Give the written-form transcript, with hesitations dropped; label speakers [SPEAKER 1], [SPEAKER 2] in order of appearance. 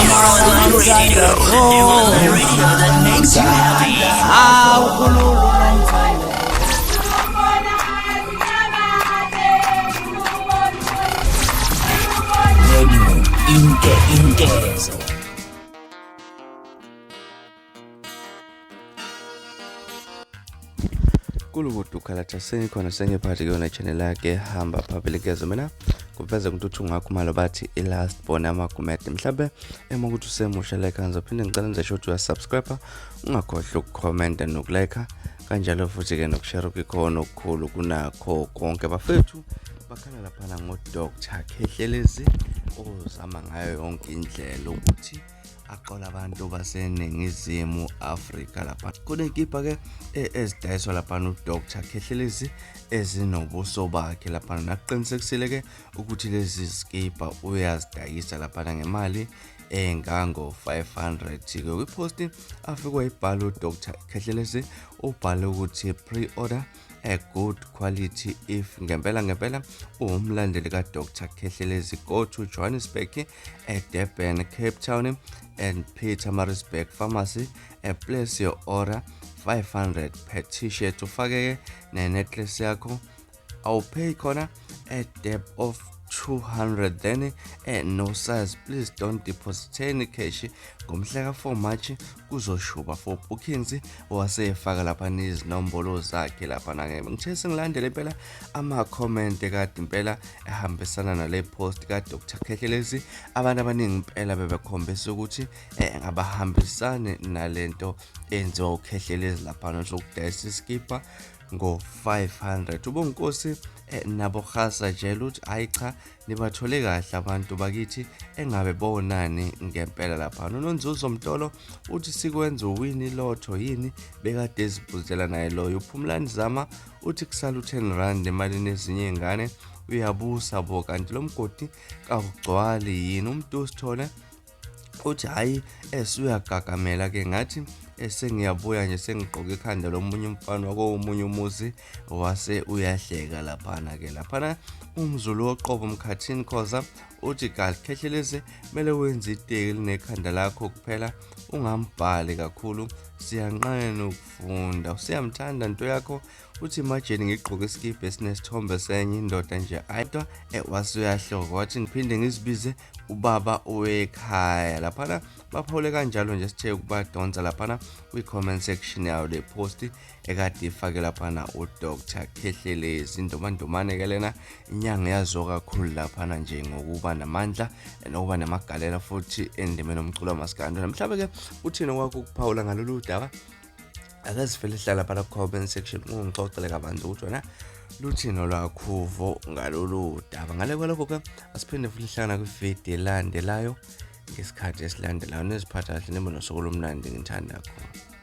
[SPEAKER 1] Your online radio that makes you happy.
[SPEAKER 2] Hawu khululu nomthandazo.
[SPEAKER 1] Radio Inke Inkezo.
[SPEAKER 3] Kulukudu ukhalatha sengikhona sengiphathi kuyona channel yakhe hamba phambili kezo mina kuveze kuntuthu ngakhumalo bathi i-last born amagumede mhlawumbe ema ukuthi usemusha like ngizophinde ngicela nje ukuthi uyasubscribe ungakhohlwa ukukhomenta nokulike kanjalo futhi-ke nokushare kwikhona okukhulu kunakho konke bafethu bakhala laphana ngo-dr Khehlelezi ozama ngayo yonke indlela ukuthi aqola abantu baseNingizimu Afrika lapha kunenkipa ke e, ezidayiswa lapha uDr Khehlelezi ezinobuso bakhe lapha naqinisekisile ke ukuthi lezi zikipa uyazidayisa lapha ngemali engango 500 ke kwipost afike wayibhala uDr Khehlelezi ubhale ukuthi pre-order a good quality if ngempela ngempela uwumlandeli kaDr Khehlelezi go to Johannesburg eDurban Cape Town and Pietermaritzburg Pharmacy and place your order 500 per t-shirt ufake-ke ne-necklace yakho awupay khona a debt of 200 then no size please don't deposit any cash ngomhla ka-4 March kuzoshuba for bookings wasefaka lapha nezinombolo zakhe lapha nake ngithe sengilandele impela ama-comment kade impela ehambisana nale post ka-Dr Khehlelezi abantu abaningi impela bebekhombisa ukuthi ngabahambisani nalento enziwa uKhehlelezi lapha sokudayisa isikibha ngo-500 ubonginkosi nabo khasa jele uthi hayi cha nibathole kahle abantu bakithi engabe bonani ngempela lapha unonzuzo mtolo uthi sikwenza uwini lotho yini bekade ezibuzela naye loyo uphumlani zama uthi kusala u-10 rand emalini ezinye iy'ngane uyabusa bo kanti lo mgodi kawugcwali yini umuntu usithole uthi hhayi esuyagagamela ke ngathi esengiyabuya nje sengigqoke ikhanda lomunye umfana wakomunye umuzi wase uyahleka laphana ke laphana umzulu woqobo mkhathini khoza uthi gal khehlelezi kumele wenze iteki linekhanda lakho kuphela ungambhali kakhulu siyanqena ukufunda usiyamthanda nto yakho uthi imagine ngigqoke isikibha esinesithombe senye indoda nje ayidwa wase uyahloka wathi ngiphinde ngizibize ubaba wekhaya laphana baphawule kanjalo nje sithe ukubadonsa laphana kwi-comment section yayo le post ekade ifake laphana uDr Khehlelezi indomandomane ke lena inyanga yaziwa kakhulu laphana nje ngokuba namandla nokuba namagalela futhi endimeni omculo wamaskandi mhlawumbe ke uthini okwakho ukuphawula ngalolu daba ake sivele sihlala phana ku-comment section ungixoxele kabanzi ukuthi wena luthini olwakhuvo ngalolu daba ngale kwalokho-ke asiphinde futhi hlangana kwividiyo elandelayo ngesikhathi esilandelayo niziphatha kahle nibe nosuku olumnandi ngithanda khona.